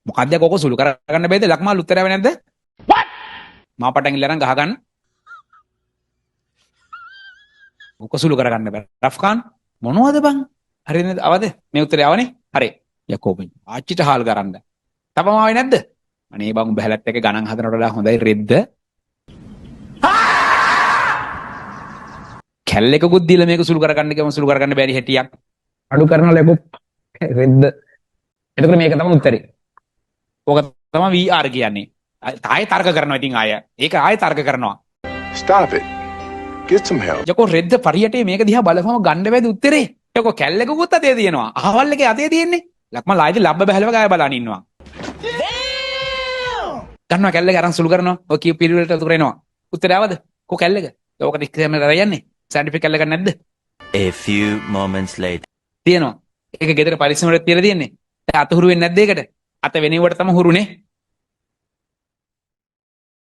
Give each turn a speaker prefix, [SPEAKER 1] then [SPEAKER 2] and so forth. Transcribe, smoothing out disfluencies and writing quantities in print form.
[SPEAKER 1] මොකද්ද යකෝ ඔක සුළු කරගන්න බැයිද? ලක්මාල් උත්තරය ආවේ නැද්ද? මා පටන් ඉල්ල අරන් ගහ ගන්න. ඔක සුළු කරගන්න බෑ. රෆ්ඛාන් මොනවද බං? හරිද නේද? ආවද? මේ උත්තරය ආවනේ? හරි. යකෝ බං ආච්චිට හාල් කරන්න. තවම ආවේ නැද්ද? අනේ බං උඹ හැලත් එක්ක ගණන් හදනවට වඩා හොඳයි රෙද්ද. කැල් එකකුත් දීලා මේක සුළු කරගන්න ගියම සුළු කරගන්න බැරි හැටියක්.
[SPEAKER 2] අඩු කරනවා ලැබු රෙද්ද. එතකොට මේක තමයි උත්තරේ.
[SPEAKER 1] ඕක තමයි VR කියන්නේ. ආයෙ තර්ක කරනවා ඉතින් ආය. ඒක ආයෙ තර්ක කරනවා.
[SPEAKER 3] Stop it. Get some help.
[SPEAKER 1] යකෝ රෙද්ද පරියටේ මේක දිහා බලපුවම ගන්න බැයිද උත්තරේ? යකෝ කැල් එකකුත් අතේ තියෙනවා. අහවල් එකේ අතේ තියෙන්නේ. ලක්මල් ආයෙත් ලබ්බ බහැලව ගාය බලන් ඉන්නවා. ගන්නවා කැල් එක අරන් සුළු කරනවා. ඔය කියපු පිළිවෙලට උතර එනවා. උත්තරය ආවද? කො කැල් එක? ඕකට ඉස්සෙල්ලාම අරන් යන්නේ. සයන්ටිෆික් කැල් එකක් නැද්ද?
[SPEAKER 4] A few moments later.
[SPEAKER 1] තියෙනවා. ඒක ගෙදර පරිස්සමට තියලා තියෙන්නේ. දැන් අත හුරු වෙන්නේ නැද්ද ඒකට? අත වෙනෙව්වට තමයි හුරුනේ.